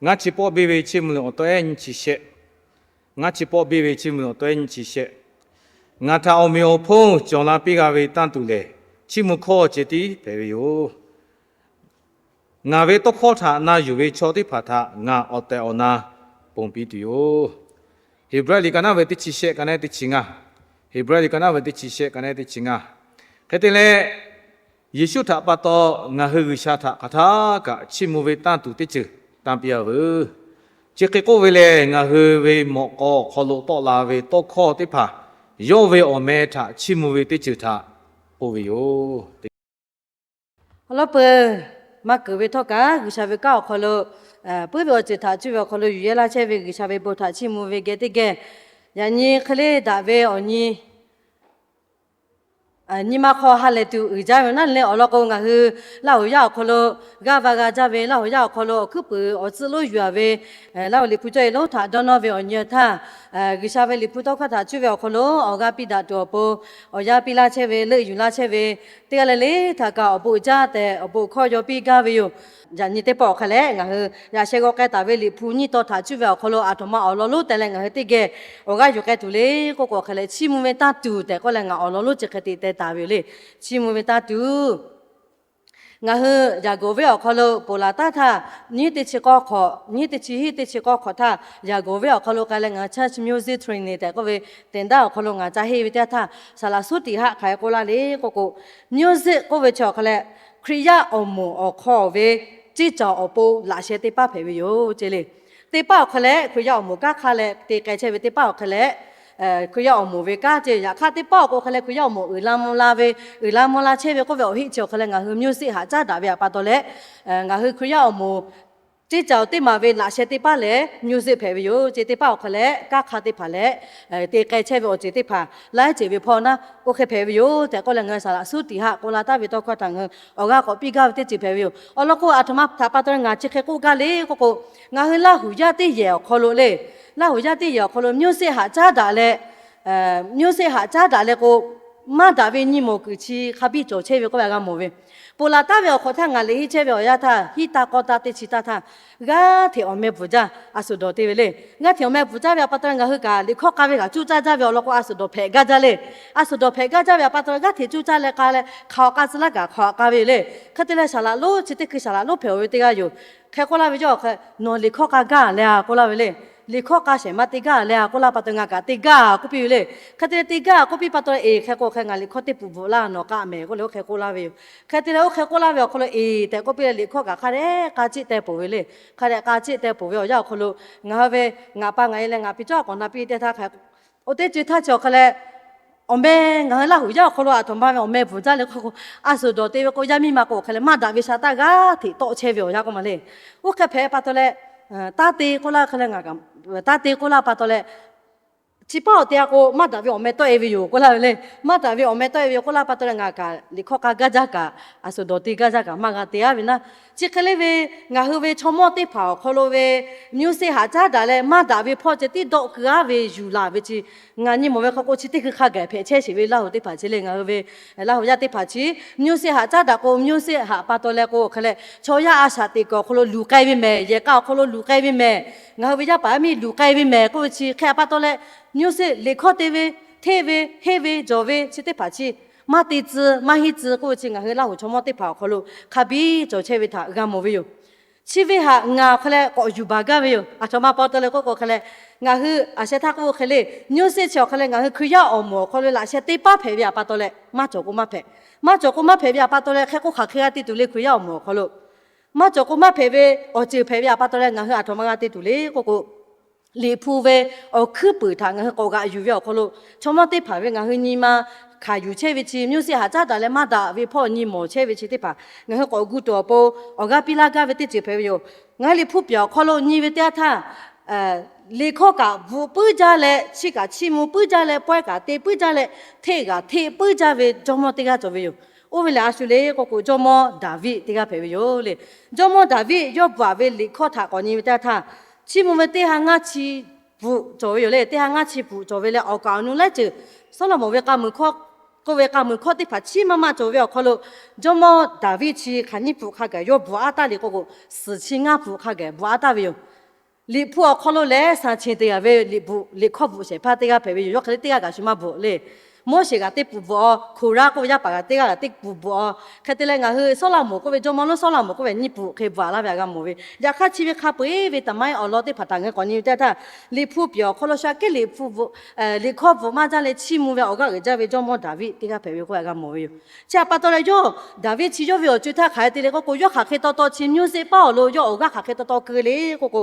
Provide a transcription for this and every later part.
Ngaˇ chi pawˆ biˇ ve Chiˇ mvuh awˬ tawˆ ehˉ nyiˇ chi shehˆ. Ngaˇ chi pawˆ biˇ ve Chiˇ mvuh awˬ tawˆ ehˉ nyiˇ chi shehˆ. Ngaˬ htaꞈ awˬ meꞈ awˬ hponˇ cawˬ la piˇ g'a ve tanˇ tuˬ lehˬ, chiˇ mvuh hkawˇ ceh tiˉ hpehꞈ ve yoˬ. Ngaˬ ve tawˇ hkawˇ htaꞈ na yuˬ ve chaw teˇ hpaˍ htaꞈ ngaˬ awˬ tehˬ awˬ na ponˬ piˇ tuˬ yoˬ. Heˍbrehˇ liꞈ ka naˉ ve teˇ chi shehˆ ka naˉ teˇ chi ngaˇ. Heˍbrehˇ liꞈ ka naˉ ve teˇ chi shehˆ ka naˉ teˇ chi ngaˇ. Hk'e te leh, Yeˍsuˆ htaꞈ pa taw ngaˬ hui G'uiˬsha htaꞈ hk'aˬ htaˇ kaꞈ chiˇ mvuh ve tanˇ tuˬ teˇ ceuˬ tanˇ piˇ a veuˬ. Chi hk'e k'oˆ ve lehˬ, ngaˬ hui ve mawꞈ k'aw awˬ hk'aw lo tawˆ la ve tawˇ hkawˇ teˇ hpaˍ yawˇ ve awˬ meh htaꞈ chiˇ mvuh ve teˇ ceuˬ htaꞈ k'oˆ ve yoˬ. Awˬ lawn peuˬ, maˇ keunˍ ve htawˇ kaꞈ G'uiˬsha ve kanˉ awˬ hk'aw lo puiˉ ve awˬ ceuˬ htaꞈ cuˇ ve awˬ hk'aw lo yuˬ yehˇ laˇ chehˇ ve G'uiˬsha ve bon htaꞈ chiˇ mvuh ve geh teˇ geh, yaꞈ nyi hk'e le daꞈ ve awˬ nyi nyi ma hk'aw ha lehˬ tuˬ uiˍ jaˇ ve naˉ leh, awˬ lawn k'o ngaˬ hui Laˇ huˍ yaˇ awˬ hk'aw lo g'aˇ va g'a jaˇ ve, Laˇ huˍ yaˇ awˬ hk'aw lo awˬ hkuiˉ puiˍ awˬ tcuhˆ lonˉ yuˬ a ve, Laˇ huˍ Liꞈ hpu cawˇ e lonˉ htaꞈ dawˇ nawˇ ve awˬ nyi htaˇ, G'uiˬsha ve Liꞈ hpu tawˇ hkawˇ htaꞈ cuˇ ve awˬ hk'aw lo awˬ g'aˇ piˇ daꞈ tuˬ awˬ pon awˬ yanˇ piˇ laˇ chehˇ ve, leuˆ yuˬ laˇ chehˇ ve teˇ g'aˇ le le htaꞈ kaꞈ awˬ bon uiˍ jaˇ tehꞈ awˬ bon hkawˇ yaw piˇ gaˇ ve yoˬ. Yaꞈ nyi teˇ pawˆ awˬ hk'a lehˬ, ngaˬ hui yaꞈ sheh g'aw k'ai taˍ ve Liꞈ hpu nyiˇ tawn htaꞈ cuˇ ve awˬ hk'aw lo aˬ htoꞈ ma awˬ lawn lonˉ teh leh ngaˬ hui teˇ geh awˬ g'aˇ yuˬ k'ai tuˬ le k'oˆ k'o, awˬ hk'a lehˬ chiˇ mvuh ve tanˇ tuˬ tehꞈ k'oˆ leh ngaˬ awˬ lawn lonˉ chi hk'e te teh taˍ ve yoˬ le. Chiˇ mvuh ve tanˇ tuˬ ngaˬ hui Yaˍkoˍ venˇ awˬ hk'aw lo ponˬ laˬ taˉ htaˇ, nyiˇ teˇ chi k'awˇ hk'awꞈ, nyiˇ teˇ chi hiˉ teˇ chi k'awˇ hk'awꞈ htaˇ, Yaˍkoˍ venˇ awˬ hk'aw lo k'ai leh ngaˬ hui church music training tehꞈ k'oˆ ve tehˬ daˇ awˬ hk'aw lo ngaˬ ca henˇ ve teˇ yanˇ htaˇ, saˍ laꞈ suhˉ tiꞈ haˆ hk'aˬ hk'e k'oˆ laˇ le k'oˆ k'o, music k'oˆ ve chi awˬ hk'a lehˬ, Hkriꞈ yaˇ awˬ moˍ awˬ hk'aw ve ceˇ caoˬ awˬ pon laꞈ sheh teˇ paˉ hpehꞈ ve yoˬ ce le. Teˇ paˉ awˬ hk'a lehˬ, Hkriꞈ yaˇ awˬ moˍ kanˉ hk'a leh te k'ai chehˇ ve teˇ paˉ awˬ hk'a lehˬ, Hkriꞈ yaˇ awˬ moˍ ve kanˉ ce. Yaꞈ hk'aˇ teˇ paˉ awˬ k'o hk'a lehˬ, Hkriꞈ yaˇ awˬ moˍ uiˍ la mvuh la ve, uiˍ la mvuh la chehˇ ve k'oˆ ve awˬ heˆ chi awˬ hk'a lehˬ, ngaˬ hui music haꞈ caˉ daꞈ ve pa taw leh, ngaˬ hui Hkriꞈ yaˇ awˬ moˍ ceˇ caoˬ teˇ maˬ ve laꞈ sheh teˇ paˉ lehˬ music hpehꞈ ve yoˬ ce. Teˇ paˉ awˬ hk'a lehˬ, kanˉ hk'a teˇ hpaˍ leh te k'ai chehˇ ve awˬ ceuˬ teˇ hpaˍ laiˉ ceuˬ ve hpawˇ naˉ, oˇ hk'e hpehꞈ ve yoˬ tehꞈ k'oˆ leh ngaˬ hui saˍ laꞈ suhˉ tiꞈ haˆ k'oˆ laˇ taˍ ve tawˇ hkawˇ htaꞈ ngaˬ hui awˬ g'aˇ k'awꞈ piˇ gaˇ ve teˇ ceuˬ hpehꞈ ve yoˬ. Awˬ lawn k'o, aˬ htoꞈ ma htaꞈ pa taw leh ngaˬ chi hk'e k'oˆ gaˇ le k'oˆ k'o, ngaˬ hui Laˇ huˍ yaˇ teˇ yehˬ awˬ hk'aw lo le, Laˇ huˍ yaˇ teˇ yehˬ awˬ hk'aw lo music haꞈ caˉ daꞈ leh, music haꞈ caˉ daꞈ leh k'o, maˇ daꞈ ve nyi mawˬ kuiˬ chi hk'a biˇ cawˬ chehˇ ve k'oˆ ve g'a mawˬ ve. Ponˬ laˬ taˉ ve awˬ hk'awꞈ htaˇ ngaˬ liꞈ henˇ chehˇ ve awˬ yanˇ htaˇ, hiˉ taˇ k'awˇ taˇ teˇ chi taˇ htaˇ, g'aˇ hteꞈ awˬ meh bvuhˬ jaˇ, a suhˍ dawˬ te ve le. G'aˇ hteꞈ awˬ meh bvuhˬ jaˇ ve pa taw leh ngaˬ hui kaꞈ liꞈ hkawˇ k'a ve kaꞈ cuˇ caˇ jaˇ ve awˬ lawn k'o, a suhˍ dawˬ hpehꞈ gaˇ jaˇ le. A suhˍ dawˬ hpehꞈ gaˇ jaˇ ve pa taw leh g'aˇ hteꞈ cuˇ caˇ leh k'a leh hk'aˬ awˬ k'a tcuh laˇ kaꞈ hk'aˬ awˬ k'a ve yoˬ le. Hk'e te leh saˍ laꞈ lonˉ chi teˇ hkui saˍ laꞈ lonˉ hpehꞈ ve teˇ g'aˇ yoˬ. Hk'e k'oˆ laˇ ve yawˇ awˬ hk'a, nawˬ liꞈ hkawˇ k'a gaˇ leh a k'oˆ laˇ ve le. Liꞈ hkawˇ k'a shehˍ ma te gaˇ leh a k'oˆ laˇ pa taw ngaˬ kaꞈ te gaˇ k'oˆ piˇ ve le. Hk'e te leh te gaˇ k'oˆ piˇ pa taw leh, eˬ, hk'e k'o hk'e ngaˬ liꞈ hkawˇ teˇ peuˬ bvuhꞈ laˇ nawˬ k'a mehˍ k'oˆ leh oˇ hk'e k'oˆ laˇ ve yoˬ. Hk'e te leh oˇ hk'e k'oˆ laˇ ve awˬ hk'aw lo eˬ tehꞈ k'oˆ piˇ leh liꞈ hkawˇ kaꞈ hk'a dehꞈ k'a ciˆ teh peuˬ ve le. Hk'a dehꞈ k'a ciˆ teh peuˬ ve awˬ yanˇ awˬ hk'aw lo ngaˬ hui ve ngaˬ pa ngaˬ e leh ngaˬ piˇ cawˇ k'awꞈ na piˇ teˇ htaˇ hk'e, oˇ teˇ ceuˬ htaˇ chi awˬ hk'a leh, awˬ meh ngaˬ hui Laˇ huˍ yaˇ awˬ hk'aw lo aˬ htoꞈ ma ve awˬ meh bvuhˬ jaˇ leh k'oˆ k'o, a suhˍ dawˬ te ve k'o yaˇ miˇ ma k'o awˬ hk'a leh maˇ daꞈ ve sha taˇ g'aˇ hteꞈ tawˆ chehˇ ve awˬ yanˇ k'oˆ ma le. Oˇ hk'e hpehꞈ pa taw leh, taˇ te k'oˆ laˇ hk'a leh ngaˬ kaꞈ, taˇ te k'oˆ laˇ pa taw leh, chi paˉ awˬ te a k'o maˇ daꞈ ve awˬ meh tawˆ e ve yoˬ k'oˆ laˇ ve le. Maˇ daꞈ ve awˬ meh tawˆ e ve yoˬ k'oˆ laˇ pa taw leh ngaˬ kaꞈ liꞈ hkawˇ k'a gaˇ jaˇ kaꞈ, a suhˍ dawˬ te gaˇ jaˇ kaꞈ maˇ g'a te aˉ ve naˉ. Chi hk'e le ve, ngaˬ hui ve chaw mawˇ teˇ hpaˍ awˬ hk'aw lo ve mvuhˇ shehˆ haꞈ caˉ daꞈ leh maˇ daꞈ ve hpawˇ ceh tiˉ dawˆ keu aˉ ve yuˬ laˬ ve chi ngaˬ nyi mawˬ ve hk'a k'o, chi teˇ hkui hk'a gaˬ hpehꞈ chehˇ sheˍ ve Laˇ huˍ teˇ hpaˍ chi le. Ngaˬ hui ve Laˇ huˍ yaˇ teˇ hpaˍ chi mvuhˇ shehˆ haꞈ caˉ daꞈ k'o, mvuhˇ shehˆ haꞈ pa taw leh k'o hk'e leh chaw yaˇ a shaꞈ teꞈ kuiˬ awˬ hk'aw lo luˬ k'ai ve mehˍ, yehˬ k'a awˬ hk'aw lo luˬ k'ai ve mehˍ, ngaˬ hui ve yaˇ paˍ yaˇ miˇ luˬ k'ai ve mehˍ k'oˆ ve chi hk'e pa taw leh, mvuhˇ shehˆ liꞈ hkawˇ te ve, hteˇ ve, henˇ ve, jawˬ ve chi teˇ hpaˍ chi maˇ te tcuh maˇ henˇ tcuh k'oˆ ve chi ngaˬ hui Laˇ huˍ chaw mawˇ teˇ hpaˍ awˬ hk'aw lo hk'a biˇ cawˬ chehˇ ve htaꞈ g'a mawˬ ve yoˬ. Chi ve haꞈ ngaˬ awˬ hk'e leh k'awꞈ yuˬ baˬ gaˇ ve yoˬ. Aˬ htoꞈ ma pa taw leh k'oˆ k'o hk'e leh, ngaˬ hui a sheh htaˇ k'oˆ hk'e le, mvuhˇ shehˆ chi awˬ hk'e leh ngaˬ hui Hkriꞈ yaˇ awˬ moˍ awˬ hk'aw lo laꞈ sheh teˇ paˉ hpehꞈ ve htaꞈ pa taw leh maˇ cawˬ k'o maˇ hpehꞈ. Maˇ cawˬ k'o maˇ hpehꞈ ve htaꞈ pa taw leh hk'e k'oˆ hk'aˬ hk'e g'a te tuˬ le Hkriꞈ yaˇ awˬ moˍ awˬ hk'aw lo. Maˇ cawˬ k'o maˇ hpehꞈ ve awˬ ceuˬ hpehꞈ ve htaꞈ pa taw leh ngaˬ hui aˬ htoꞈ ma g'a te tuˬ le k'oˆ k'o, Liꞈ hpu ve awˬ hkuiˉ puiˍ htaꞈ ngaˬ hui k'awꞈ g'aꞈ yuˬ ve awˬ hk'aw lo, chaw mawˇ teˇ hpaˍ ve ngaˬ hui nyi ma hkanˍ yuˬ chehˇ ve chi mvuhˇ shehˆ haꞈ caˉ daꞈ leh maˇ daꞈ ve hpawˇ nyi mawˬ chehˇ ve chi teˇ hpaˍ ngaˬ hui k'awꞈ gu tuˬ awˬ pon awˬ g'aˇ piˇ laˇ gaˇ ve teˇ ceuˬ hpehꞈ ve yoˬ. Ngaˬ hui Liꞈ hpu piaꞈ awˬ hk'aw lo nyi ve teˇ yanˇ htaˇ, liꞈ hkawˇ kaꞈ bvuhꞈ puiˉ jaˇ leh, chiˇ kaꞈ chiˇ mvuh puiˉ jaˇ leh, pawehˇ kaꞈ te puiˉ jaˇ leh, hteˆ kaꞈ hteˆ puiˉ jaˇ ve jawˇmawˇ teˇ g'aˇ cawˬ ve yoˬ. Oˇ ve lehˬ a shu le k'oˆ k'o, jawˇmawˇ Daˍviˆ teˇ g'aˇ hpehꞈ ve yoˬ le. Jawˇmawˇ Daˍviˆ yawˇ bvuhꞈ ve liꞈ hkawˇ htaꞈ k'awꞈ nyi ve teˇ yanˇ htaˇ, chiˇ mvuh ve teˇ ha ngaˇ chi bvuhꞈ cawˬ ve yoˬ le. Teˇ ha ngaˇ chi bvuhꞈ cawˬ ve leh awˬ kaˍ awˬ nu laiˉ ceuˬ Sawˉlaꞈmonˍ ve k'a muiˬ hkawˇ k'oˆ ve k'a muiˬ hkawˇ teˇ hpaˍ chiˇ maˇ maˇ cawˬ ve awˬ hk'aw lo, Jawˇmawˇ Daˍviˆ chi hk'aˬ nyiˇ pfuhˍ hk'a gaˬ yawˇ bvuhꞈ a taˍ le k'oˆ k'o, suhˍ chi ngaˇ pfuhˍ hk'a gaˬ bvuhꞈ a taˍ ve yoˬ. Liꞈ hpu awˬ hk'aw lo lehˬ, shaˍ chinˍ te gaˬ ve liꞈ bvuhꞈ, liꞈ hkawˇ bvuhꞈ shehˍ hpaˇ teˇ g'aˇ hpehꞈ ve yoˬ. Yawˇ hk'e le teˇ g'aˇ kaꞈ shu maˇ bvuhꞈ le. Moˉseˍ kaꞈ teˇ pfuhˍ bvuhꞈ aw, Koˍraˆ k'oˆ ve yaˇ paˍ kaꞈ teˇ g'aˇ kaꞈ teˇ pfuhˍ bvuhꞈ aw. Hk'e te leh ngaˬ hui Sawˉlaꞈmonˍ k'oˆ ve, jawˇmawˇ lonˉ Sawˉlaꞈmonˍ k'oˆ ve nyiˇ pfuhˍ hk'e bvuhꞈ laˇ ve htaꞈ g'a mawˬ ve. Yaꞈ hk'aˇ chi ve hk'a peu-eˬ ve taˍ maˇ heˆ awˬ lawn teˇ hpaˍ htaꞈ ngaˬ hui k'awꞈ nyi ve teˇ htaˇ, liꞈ hpu piˍ awˬ hk'aw lo shu aꞈ kehˉ liꞈ hpu bvuhꞈ, liꞈ hkawˇ bvuhꞈ maˇ jaˇ leh chiˇ mvuh ve awˬ g'aˇ uiˍ jaˇ ve jawˇmawˇ Daˍviˆ teˇ g'aˇ hpehꞈ ve k'oˆ ve g'a mawˬ ve yoˬ. Chi htaꞈ pa taw leh yawˇ Daˍviˆ chi yawˇ ve awˬ co htaˇ hk'aˬ hk'e te le k'oˆ k'o, yawˇ hk'aˬ hk'e taw taw chi mvuhˇ zeˆ paˉ awˬ lo yawˇ awˬ g'aˇ hk'aˬ hk'e taw taw keu le k'oˆ k'o,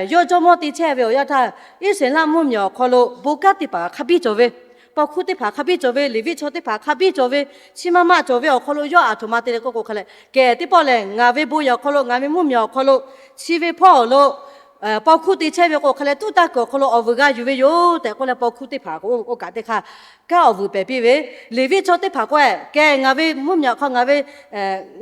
yawˇ jawˇmawˇ te chehˇ ve awˬ yanˇ htaˇ, Iˉsaˍreˍlaˆ mvuhˇmiˬ awˬ hk'aw lo bon kanˉ teˇ hpaˍ hk'a biˇ cawˬ ve, paw hkuˇ teˇ hpaˍ hk'a biˇ cawˬ ve, Leˍviˆ chaw teˇ hpaˍ hk'a biˇ cawˬ ve, chiˇ maˇ maˇ cawˬ ve awˬ hk'aw lo yawˇ aˬ htoꞈ ma te le k'oˆ k'o hk'a leh, kehˬ teˇ pawˆ lehˬ, ngaˬ ve bon yehˬ awˬ hk'aw lo, ngaˬ ve mvuhˇmiˬ awˬ hk'aw lo, chi ve hpawˇ awˬ lo paw hkuˇ te chehˇ ve k'o hk'a leh, tuˉ taˇ kuiˬ awˬ hk'aw lo awˬ vuiˬ g'a yuˬ ve yoˬ tehꞈ k'oˆ leh, paw hkuˇ teˇ hpaˍ k'o oˇ kaꞈ teˇ hk'aˇ kanˉ awˬ vuiˬ pehˍ piˇ ve, Leˍviˆ chaw teˇ hpaˍ k'o, kehˬ ngaˬ ve mvuhˇmiˬ awˬ hk'aw,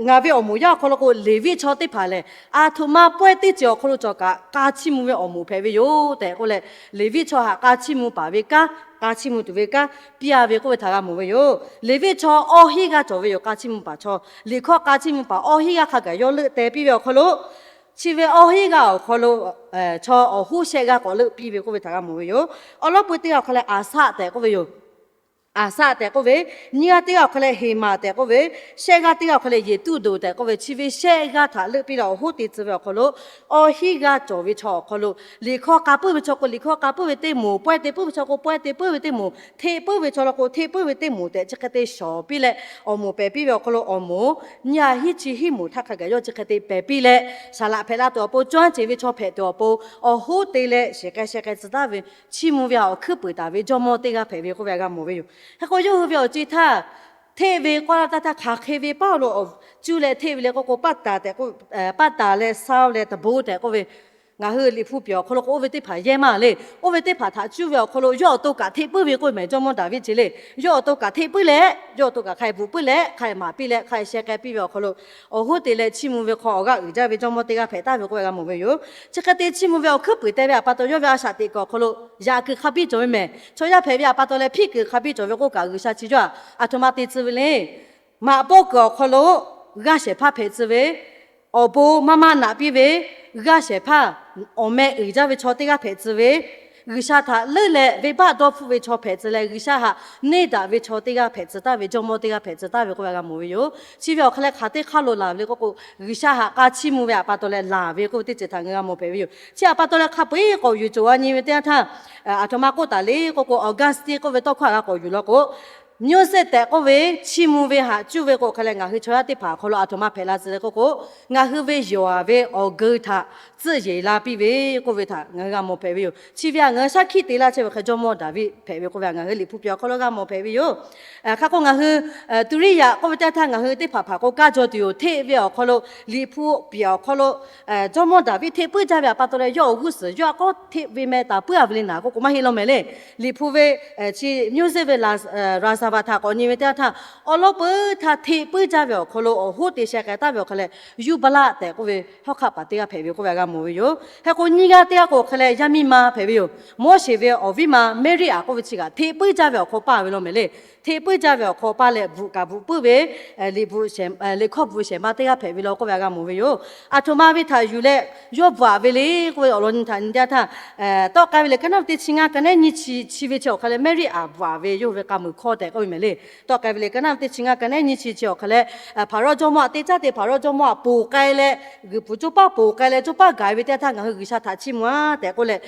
ngaˬ ve awˬ moˍ yaˇ awˬ hk'aw lo k'o, Leˍviˆ chaw teˇ hpaˍ lehˬ, aˬ htoꞈ ma pawehˇ teˇ ceuˬ awˬ hk'aw lo cawˬ kaꞈ k'a chiˇ mvuh ve awˬ moˍ hpehꞈ ve yoˬ tehꞈ k'oˆ leh, Leˍviˆ chaw htaꞈ k'a chiˇ mvuh paˍ ve kanˉ, k'a chiˇ mvuh tuˬ ve kanˉ piˇ a ve k'oˆ ve htaꞈ g'a mawˬ ve yoˬ. Leˍviˆ chaw awˇ hinˉ g'aˇ cawˬ ve yoˬ. K'a chiˇ mvuh paˍ chaw, liꞈ hkawˇ k'a chiˇ mvuh paˍ awˇ hinˉ g'aˇ hk'a gaˬ yawˇ leuˆ teh piˇ ve awˬ hk'aw lo, chi ve awˇ hinˉ g'aˇ awˬ hk'aw lo chaw awˬ hoˉ shehˆ g'aˇ k'awꞈ leuˆ piˇ ve k'oˆ ve htaꞈ g'a mawˬ ve yoˬ. Awˬ lawn peu teˇ g'aˇ awˬ hk'aw leh Aˍsaˆ tehꞈ k'oˆ ve yoˬ. Aˍsaˆ tehꞈ k'oˆ ve, nyiˇ g'aˇ teˇ g'aˇ awˬ hk'aw leh Heˍmaˍ tehꞈ k'oˆ ve, shehˆ g'aˇ teˇ g'aˇ awˬ hk'aw leh Yeˍtuˆdoˍ tehꞈ k'oˆ ve, chi ve shehˆ g'aˇ htaꞈ leuˆ piˇ leh awˬ hoˉ te tcuh ve awˬ hk'aw lo, awˇ hinˉ g'aˇ cawˬ ve chaw awˬ hk'aw lo, liꞈ hkawˇ k'a puiˉ ve chaw k'o liꞈ hkawˇ k'a puiˉ ve teˇ moˍ, pawehˇ te puiˉ ve chaw k'o pawehˇ te puiˉ ve teˇ moˍ, hteˆ puiˉ ve chaw lo k'o hteˆ puiˉ ve teˇ moˍ tehꞈ chi hk'e te shawˍ piˇ leh awˬ moˍ pehˍ piˇ ve awˬ hk'aw lo awˬ moˍ nyiˇ g'aˇ hinˉ chi hinˉ moˍ htaˇ hk'a gaˬ yawˇ chi hk'e te pehˍ piˇ leh, saˍ laꞈ hpehꞈ la tuˬ awˬ pon, caw a ceˬ ve chaw hpehꞈ tuˬ awˬ pon, awˬ hoˉ te leh shehˍ k'ai shehˍ k'ai tcuh taˍ ve, chiˇ mvuh ve htaꞈ awˬ hkuiˉ puiˍ taˍ ve jawˇmawˇ teˇ g'aˇ hpehꞈ ve k'oˆ ve htaꞈ g'a mawˬ ve yoˬ. Hk'e k'o yawˇ hui ve awˬ co-e htaˇ, hteˆ ve k'oˆ laˇ taˇ htaˇ hk'aˬ hk'e ve paˇ lo cuˇ leh hteˆ ve le k'oˆ k'o, paˇ taˍ tehꞈ k'o, paˇ taˍ leh saˇ leh taˍ bon tehꞈ k'oˆ ve, ngaˬ hui liꞈ hpu piˍ awˬ hk'aw lo k'o oˇ ve teˇ hpaˍ yehˇ maˇ le. Oˇ ve teˇ hpaˍ htaꞈ cuˇ ve awˬ hk'aw lo yawˇ awˬ to kaꞈ hteˆ puiˉ ve k'oˆ ve mehˬ jawˇmawˇ Daˍviˆ chi le. Yawˇ awˬ to kaꞈ hteˆ puiˉ leh, yawˇ awˬ to kaꞈ hk'a hk'e bvuhꞈ puiˉ leh, hk'a hk'e maˍ piˇ leh, hk'a hk'e sheh k'ai piˇ ve awˬ hk'aw lo, awˬ hoˉ te leh chiˇ mvuh ve hk'aw awˬ g'aˇ uiˍ jaˇ ve jawˇmawˇ teˇ g'aˇ hpehꞈ taˍ ve k'oˆ ve g'a mawˬ ve yoˬ. Chi hk'e te chiˇ mvuh ve awˬ hkuiˉ puiˍ teh ve htaꞈ pa taw yawˇ ve a shaꞈ teꞈ kuiˬ awˬ hk'aw lo yaꞈ kuiˬ hk'a biˇ cawˬ ve mehˬ. Chaw yaˇ hpehꞈ ve htaꞈ pa taw leh hpiˆ kuiˬ hk'a biˇ cawˬ ve k'oˆ kaꞈ G'uiˬsha chi yawˇ aˬ htoꞈ ma te tcuh ve le. Maꞈ pawˆ kuiˬ awˬ hk'aw lo g'aˇ shehˍ hpaˇ hpehꞈ tcuh ve, awˬ bon maˇ maˇ naꞈ piˇ ve, g'aˇ shehˍ hpaˇ, awˬ meh uiˍ jaˇ ve chaw teˇ g'aˇ hpehꞈ tcuh ve, G'uiˬsha htaꞈ leuˉ leh venˇbaˆ dawˇ hpfuhˆ ve chaw hpehꞈ tcuh leh, G'uiˬsha htaꞈ neˇ daꞈ ve chaw teˇ g'aˇ hpehꞈ tcuh taˍ ve, jawˇmawˇ teˇ g'aˇ hpehꞈ tcuh taˍ ve k'oˆ ve g'a mawˬ ve yoˬ. Chi ve awˬ hk'aw leh hk'aˬ teˇ hk'aˇ lo laˬ ve le k'oˆ k'o, G'uiˬsha htaꞈ k'a chiˇ mvuh ve htaꞈ pa taw leh laˬ ve k'oˆ ve teˇ ceuˬ htaꞈ ngaˬ hui g'a mawˬ hpehꞈ ve yoˬ. Chi htaꞈ pa taw leh hk'a peu-eˬ k'awꞈ yuˬ cawˬ a nyi ve teˇ yanˇ htaˇ, aˬ htoꞈ ma k'oˆ taˍ le k'oˆ k'o, Augustine k'oˆ ve tawˇ hkawˇ htaꞈ g'a k'awꞈ yuˬ law k'o, မျိုးဆက် tehꞈ k'oˆ ve, chiˇ mvuh ve htaꞈ cuˇ ve k'o hk'a leh ngaˬ hui chaw yaˇ teˇ hpaˍ awˬ hk'aw lo aˬ htoꞈ ma hpehꞈ la tcuh le k'oˆ k'o, ngaˬ hui ve yawˬ ve awˬ geu htaꞈ tcuhˆ yeˬ la piˇ ve k'oˆ ve htaꞈ ngaˬ hui g'a mawˬ hpehꞈ ve yoˬ. Chi ve htaꞈ ngaˬ hui shaˉ hkiˆ te laˇ chehˇ ve hk'e jawˇmawˇ Daˍviˆ hpehꞈ ve k'oˆ ve htaꞈ ngaˬ hui liꞈ hpu piˍ awˬ hk'aw lo g'a mawˬ hpehꞈ ve yoˬ. Hk'a k'o ngaˬ hui tuˇ riˉ yaꞈ k'oˆ ve teˇ htaˇ ngaˬ hui teˇ hpaˍ hpaˍ k'o kaˇ jaw tuˬ yoˬ. Hteˆ ve awˬ hk'aw lo, liꞈ hpu piˍ awˬ hk'aw lo, jawˇmawˇ Daˍviˆ hteˆ puiˉ jaˇ ve htaꞈ pa taw leh yawˇ awˬ g'uˇ suhˍ yawˇ htaꞈ k'awꞈ hteˆ ve meh taˍ puiˉ a ve le naˍ k'oˆ k'o maˇ heˆ law mehˍ le. Liꞈ hpu ve chi မျိုးဆက် ve raˍsaˍvaˍ htaꞈ k'awꞈ nyi ve teˇ yanˇ htaˇ, awˬ lawn peu htaˇ hteˆ puiˉ jaˇ ve awˬ hk'aw lo awˬ hoˉ te sheh k'ai taˍ ve awˬ hk'aw leh, Yuˇbaˆlaˆ tehꞈ k'oˆ ve hawˉ hk'aˆ paˍ teˇ g'aˇ hpehꞈ ve k'oˆ ve htaꞈ g'a mawˬ ve yoˬ. Hk'e k'o nyiˇ g'aˇ teˇ g'aˇ k'o hk'a leh yaˇ miˇ ma hpehꞈ ve yoˬ. Moˉseˍ ve awˬ viˉ ma Meˇriˆaꞈ k'oˆ ve chi kaꞈ hteˆ puiˉ jaˇ ve awˬ hk'aw paˇ ve law mehˍ le. Hteˆ puiˉ jaˇ ve awˬ hk'aw paˇ leh bvuhꞈ kaꞈ bvuhꞈ puiˉ ve, liꞈ hkawˇ bvuhꞈ shehˍ ma teˇ g'aˇ hpehꞈ ve law k'oˆ ve htaꞈ g'a mawˬ ve yoˬ. Aˬ htoꞈ ma ve htaꞈ yuˬ leh yawˇ bvuhꞈ a ve le k'oˆ ve awˬ lawn nyi htaꞈ nyi teˇ yanˇ htaˇ, tawˆ k'ai ve lehˬ ka naˉ ve teˇ chi ngaˇ ka naˉ nyiˇ chi chi ve chi awˬ hk'a leh Meˇriˆaꞈ bvuhꞈ a ve yawˇ ve k'a muiˬ hkawˇ tehꞈ k'oˆ ve mehˍ le. Tawˆ k'ai ve lehˬ ka naˉ ve teˇ chi ngaˇ ka naˉ nyiˇ chi chi awˬ hk'a leh, Hpaˍrawˇ jawˇmawˇ htaꞈ te caˇ te Hpaˍrawˇ jawˇmawˇ htaꞈ ponˬ k'ai leh, g'uiˬ pfuhˍ coˇ paˇ ponˬ k'ai leh coˇ paˇ gaˬ ve teˇ yanˇ htaˇ ngaˬ hui G'uiˬsha htaꞈ chiˇ mvuh a tehꞈ k'oˆ leh,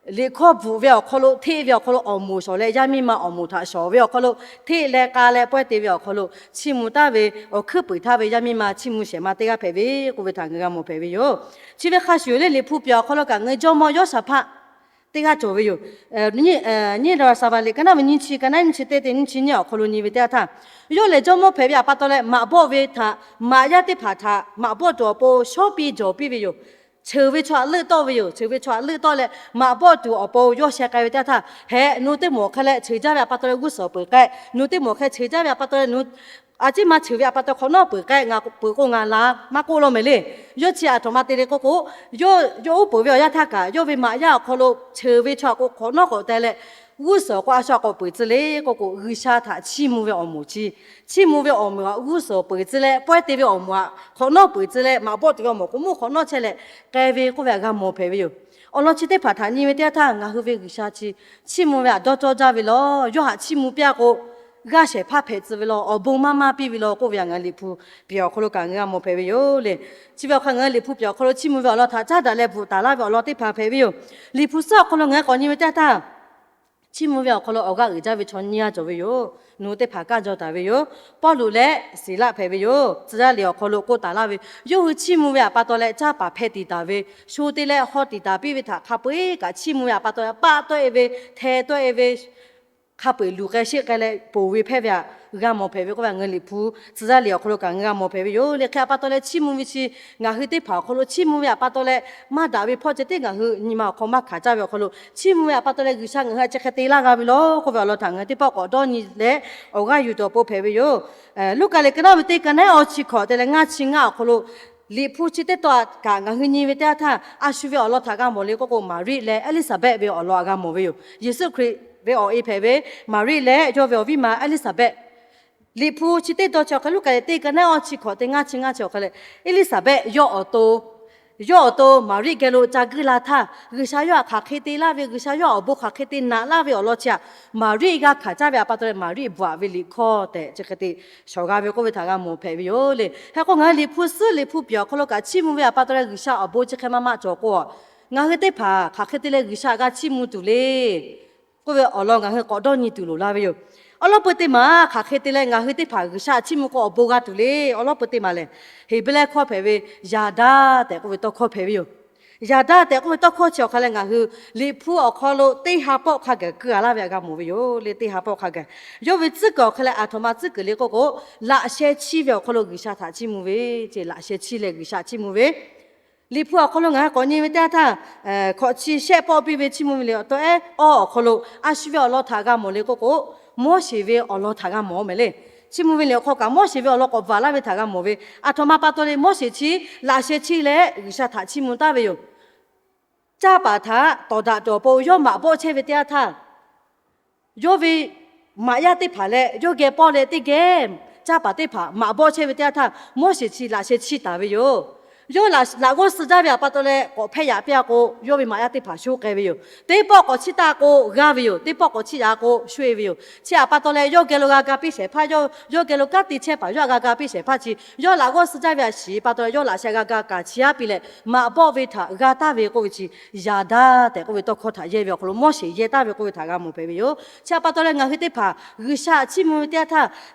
liꞈ hkawˇ bvuhꞈ ve awˬ hk'aw lo hteˆ ve awˬ hk'aw lo awˬ moˍ shawˍ leh yaˇ miˇ ma awˬ moˍ htaꞈ shawˍ ve awˬ hk'aw lo hteˆ leh k'a leh pawehˇ te ve awˬ hk'aw lo chiˇ mvuh taˍ ve awˬ hkuiˉ puiˍ htaˇ ve yaˇ miˇ ma chiˇ mvuh shehˍ ma teˇ g'aˇ hpehꞈ ve k'oˆ ve htaꞈ ngaˬ hui g'a mawˬ hpehꞈ ve yoˬ. Chi ve hk'a shuˍ le liꞈ hpu piˍ awˬ hk'aw lo kaꞈ ngaˬ hui jawˇmawˇ Yawˇshaˍhpaˆ teˇ g'aˇ cawˬ ve yoˬ. Nyiˇ Raˍsaˍvaˍ liꞈ ka naˉ ve nyiˇ chi ka naˉ nyiˇ chi teˇ te nyiˇ chi nyiˇ awˬ hk'aw lo nyi ve teˇ yanˇ htaˇ, yawˇ lehˬ jawˇmawˇ hpehꞈ ve htaꞈ pa taw leh maꞈ bawˆ ve htaꞈ maꞈ yaˇ teˇ hpaˍ htaꞈ maꞈ bawˆ tuˬ awˬ pon shawˉ piˇ jawˬ piˇ ve yoˬ. Cheuˬ ve chaw htaꞈ leuˆ tawˆ ve yoˬ. Cheuˬ ve chaw htaꞈ leuˆ tawˆ leh maꞈ bawˆ tuˬ awˬ pon yawˇ sheh k'ai ve teˇ yanˇ htaˇ, hehꞈ nawˬ teˇ moˍ hk'e leh cheuˬ jaˇ ve htaꞈ pa taw leh g'uˇ suhˍ peuˬ k'ai, nawˬ teˇ moˍ hk'e cheuˬ jaˇ ve htaꞈ pa taw leh nawˬ a ciˉ ma cheuˬ ve htaꞈ pa taw hk'awꞈ nawˉ peuˬ k'ai, ngaˬ peuˬ k'o ngaˬ la maˇ k'oˆ law mehˍ le. Yawˇ chi aˬ htoꞈ ma te le k'oˆ k'o, yawˇ yawˇ uˉ peunˍ ve awˬ yanˇ htaˇ kaꞈ yawˇ ve maꞈ yaˇ awˬ hk'aw lo cheuˬ ve chaw htaꞈ k'o hk'awꞈ nawˉ k'awꞈ te leh G'uˇ suhˍ k'o a shu a k'awꞈ peuˬ tcuh le k'oˆ k'o, G'uiˬsha htaꞈ chiˇ mvuh ve awˬ moˍ chi, chiˇ mvuh ve awˬ moˍ htaꞈ g'uˇ suhˍ peuˬ tcuh leh pawehˇ te ve awˬ moˍ htaꞈ hk'awꞈ nawˉ peuˬ tcuh leh maꞈ bawˆ tuˬ ve awˬ moˍ k'o mvuhˇ hk'awꞈ nawˉ chehˇ leh k'ai ve k'oˆ ve htaꞈ g'a mawˬ hpehꞈ ve yoˬ. Awˬ lawn chi teˇ hpaˍ htaꞈ nyi ve teˇ yanˇ htaˇ, ngaˬ hui ve G'uiˬsha chi chiˇ mvuh ve htaꞈ dawˇ cawˇ jaˇ ve lawˬ. Yawˇ htaꞈ chiˇ mvuh piˇ-a k'o, g'aˇ shehˍ hpaˇ hpehꞈ tcuh ve lawˬ. Awˬ bon maˇ maˇ piˇ ve lawˬ k'oˆ ve htaꞈ ngaˬ hui Liꞈ hpu piˍ awˬ hk'aw lo kaꞈ ngaˬ hui g'a mawˬ hpehꞈ ve yoˬ le. Chi ve awˬ hk'aw ngaˬ hui Liꞈ hpu piˍ awˬ hk'aw lo chiˇ mvuh ve awˬ lawn htaꞈ caˉ daꞈ leh bvuhꞈ taˍ laˇ ve awˬ lawn teˇ hpaˍ hpehꞈ ve yoˬ. Liꞈ hpu suhˉ awˬ hk'aw lo ngaˬ hui k'awꞈ nyi ve teˇ yanˇ htaˇ, chiˇ mvuh ve awˬ hk'aw lo awˬ g'aˇ uiˍ jaˇ ve chaw nyiˇ g'aˇ cawˬ ve yoˬ. Nawˬ hui teˇ hpaˍ kaˇ jaw taˍ ve yoˬ. Pawˇluꞈ leh Siˍlaˆ hpehꞈ ve yoˬ. Tcuh yaˇ liꞈ awˬ hk'aw lo k'oˆ taˍ laˇ ve, yawˇ hui chiˇ mvuh ve htaꞈ pa taw leh caˇ paˍ hpeh tiˍ taˍ ve, sho te leh haw tiˍ taˍ piˇ ve htaꞈ hk'a peu-eˬ kaꞈ chiˇ mvuh ve htaꞈ pa taw leh paˆ tawˆ-e ve, hteh tawˆ-e ve, hk'a peu-eˬ luˬ k'ai sheˆ k'ai leh ponˬ ve hpehˇ ve htaꞈ g'a mawˬ hpehꞈ ve k'oˆ ve htaꞈ ngaˬ hui Liꞈ hpu tcuh yaˇ liꞈ awˬ hk'aw lo kaꞈ ngaˬ hui g'a mawˬ hpehꞈ ve yoˬ le. Hk'e htaꞈ pa taw leh chiˇ mvuh ve chi ngaˬ hui teˇ hpaˍ awˬ hk'aw lo chiˇ mvuh ve htaꞈ pa taw leh maˇ daꞈ ve hpawˇ ceh tiˉ ngaˬ hui nyi ma awˬ hk'aw maˇ hkanˍ caˇ ve awˬ hk'aw lo chiˇ mvuh ve htaꞈ pa taw leh G'uiˬsha ngaˬ hui htaꞈ chi hk'e te laˇ g'a ve lawˬ k'oˆ ve awˬ lawn htaꞈ ngaˬ hui teˇ pawˆ k'awꞈ dawˇ nyi leh awˬ g'aˇ yuˬ tuˬ awˬ pon hpehꞈ ve yoˬ. Luˉkaꞈ liꞈ ka naˉ ve teˇ ka naˉ awˇ chi hkawꞈ te leh ngaˇ chi ngaˇ awˬ hk'aw lo Liꞈ hpu chi teˇ taw kaꞈ ngaˬ hui nyi ve teˇ yanˇ htaˇ, a shu ve awˬ lawn htaꞈ g'a mawˬ le k'oˆ k'o, Maˍriˆ leh Eˇliˇsaˍbehˆ ve awˬ lawn htaꞈ g'a mawˬ ve yoˬ. Yeˍsuˆ Hkriꞈ ve awˬ e hpehꞈ ve Maˍriˆ leh yawˇ ve awˬ viˉ ma Eˇliˇsaˍbehˆ. Liꞈ hpu chi teˇ taw chi awˬ hk'aw lo Luˉkaꞈ liꞈ teˇ ka naˉ awˇ chi hkawꞈ teˇ ngaˇ chi ngaˇ chi awˬ hk'aw lo, Eˇliˇsaˍbehˆ yawˇ awˬ to yawˇ awˬ to Maˍriˆ geh lo ca guiˇ la htaˇ, G'uiˬsha yawˇ htaꞈ hk'aˬ hk'e te laˇ ve, G'uiˬsha yawˇ awˬ bon hk'aˬ hk'e te naꞈ laˇ ve awˬ lawn chi htaꞈ Maˍriˆ g'a hkanˍ caˇ ve htaꞈ pa taw leh Maˍriˆ bvuhꞈ ve liꞈ hkawˇ tehꞈ chi hk'e te shawˍ g'a ve k'oˆ ve htaꞈ g'a mawˬ hpehꞈ ve yoˬ le. Hk'e k'o ngaˬ hui Liꞈ hpu suhˉ Liꞈ hpu piˍ awˬ hk'aw lo kaꞈ chiˇ mvuh ve htaꞈ pa taw leh G'uiˬsha awˬ bon chi hk'e maˇ maˇ cawˬ k'o, ngaˬ hui teˇ hpaˍ hk'aˬ hk'e te leh G'uiˬsha g'a chiˇ mvuh tuˬ le k'oˆ ve awˬ lawn ngaˬ hui k'awꞈ dawˇ nyi tuˬ loˍ la ve yoˬ. Awˬ lawn peu te maˬ hk'aˬ hk'e te leh ngaˬ hui teˇ hpaˍ G'uiˬsha chiˇ mvuh k'o awˬ bon g'a tuˬ le. Awˬ lawn peu te maˬ lehˬ, Heˍbrehˇ hkawˇ hpehꞈ ve Yaˍdaˇ tehꞈ k'oˆ ve tawˇ hkawˇ hpehꞈ ve yoˬ. Yaˍdaˇ tehꞈ k'oˆ ve tawˇ hkawˇ chi awˬ hk'aw leh ngaˬ hui Liꞈ hpu awˬ hk'aw lo teˇ ha pawˆ hk'a gaˬ keu-a laˇ ve htaꞈ g'a mawˬ ve yoˬ le. Teˇ ha pawˆ hk'a gaˬ yawˇ ve tcuhˉ kuiˬ awˬ hk'aw leh aˬ htoꞈ ma tcuhˉ kuiˬ le k'oˆ k'o, laꞈ sheh chiˇ ve awˬ hk'aw lo G'uiˬsha htaꞈ chiˇ mvuh ve, ce laꞈ sheh chiˇ leh G'uiˬsha chiˇ mvuh ve Liꞈ hpu awˬ hk'aw lo ngaˬ hui k'awꞈ nyi ve teˇ yanˇ htaˇ, hkawꞈ chi shehˆ pawˆ piˇ ve Chiˇ mvuh ve liꞈ awˬ taw ehˉ awˇ awˬ hk'aw lo a shu ve awˬ lawn htaꞈ g'a mawˬ le k'oˆ k'o, Moˉseˍ ve awˬ lawn htaꞈ g'a mawˬ mehˍ le. Chiˇ mvuh ve liꞈ awˬ hk'aw kaꞈ Moˉseˍ ve awˬ lawn k'awꞈ bvuhꞈ laˇ ve htaꞈ g'a mawˬ ve, aˬ htoꞈ ma pa taw le Moˉseˍ chi laꞈ sheh chiˇ leh G'uiˬsha htaꞈ chiˇ mvuh taˍ ve yoˬ. Caˇ paˍ htaꞈ tawˍ daꞈ tuˬ awˬ pon yawˇ maꞈ bawˆ chehˇ ve teˇ yanˇ htaˇ, yawˇ ve maꞈ yaˇ teˇ hpaˍ leh yawˇ geh pawˆ leh teˇ geh caˇ paˍ teˇ hpaˍ maꞈ bawˆ chehˇ ve teˇ yanˇ htaˇ, Moˉseˍ chi laꞈ sheh chiˇ taˍ ve yoˬ. Yawˇ laꞈ g'awˇ suh jaˇ ve htaꞈ pa taw leh k'awꞈ hpehˇ yaꞈ piˇ-a k'o, yawˇ ve maꞈ yaˇ teˇ hpaˍ shoˉ k'ai ve yoˬ. Teˇ pawˆ k'awꞈ chiˇ taˍ k'o g'aˇ ve yoˬ. Teˇ pawˆ k'awꞈ chiˇ yaꞈ k'o shoˉ-e ve yoˬ. Chi htaꞈ pa taw leh yawˇ geh lo g'a ga piˇ shehˍ hpaˇ, yawˇ geh lo kanˉ te chehˇ paˍ yawˇ htaꞈ g'a ga piˇ shehˍ hpaˇ chi yawˇ laꞈ g'awˇ suh jaˇ ve htaꞈ shiˍ pa taw leh yawˇ laꞈ sheh g'a ga kaꞈ chiˇ-a piˇ leh maꞈ bawˆ ve htaꞈ g'a taˍ ve k'oˆ ve chi Yaˍdaˇ tehꞈ k'oˆ ve tawˇ hkawˇ htaꞈ yehˇ ve awˬ hk'aw lo Moˉseˍ yehˇ taˍ ve k'oˆ ve htaꞈ g'a mawˬ hpehꞈ ve yoˬ. Chi htaꞈ pa taw leh ngaˬ hui teˇ hpaˍ G'uiˬsha chiˇ mvuh ve teˇ yanˇ htaˇ,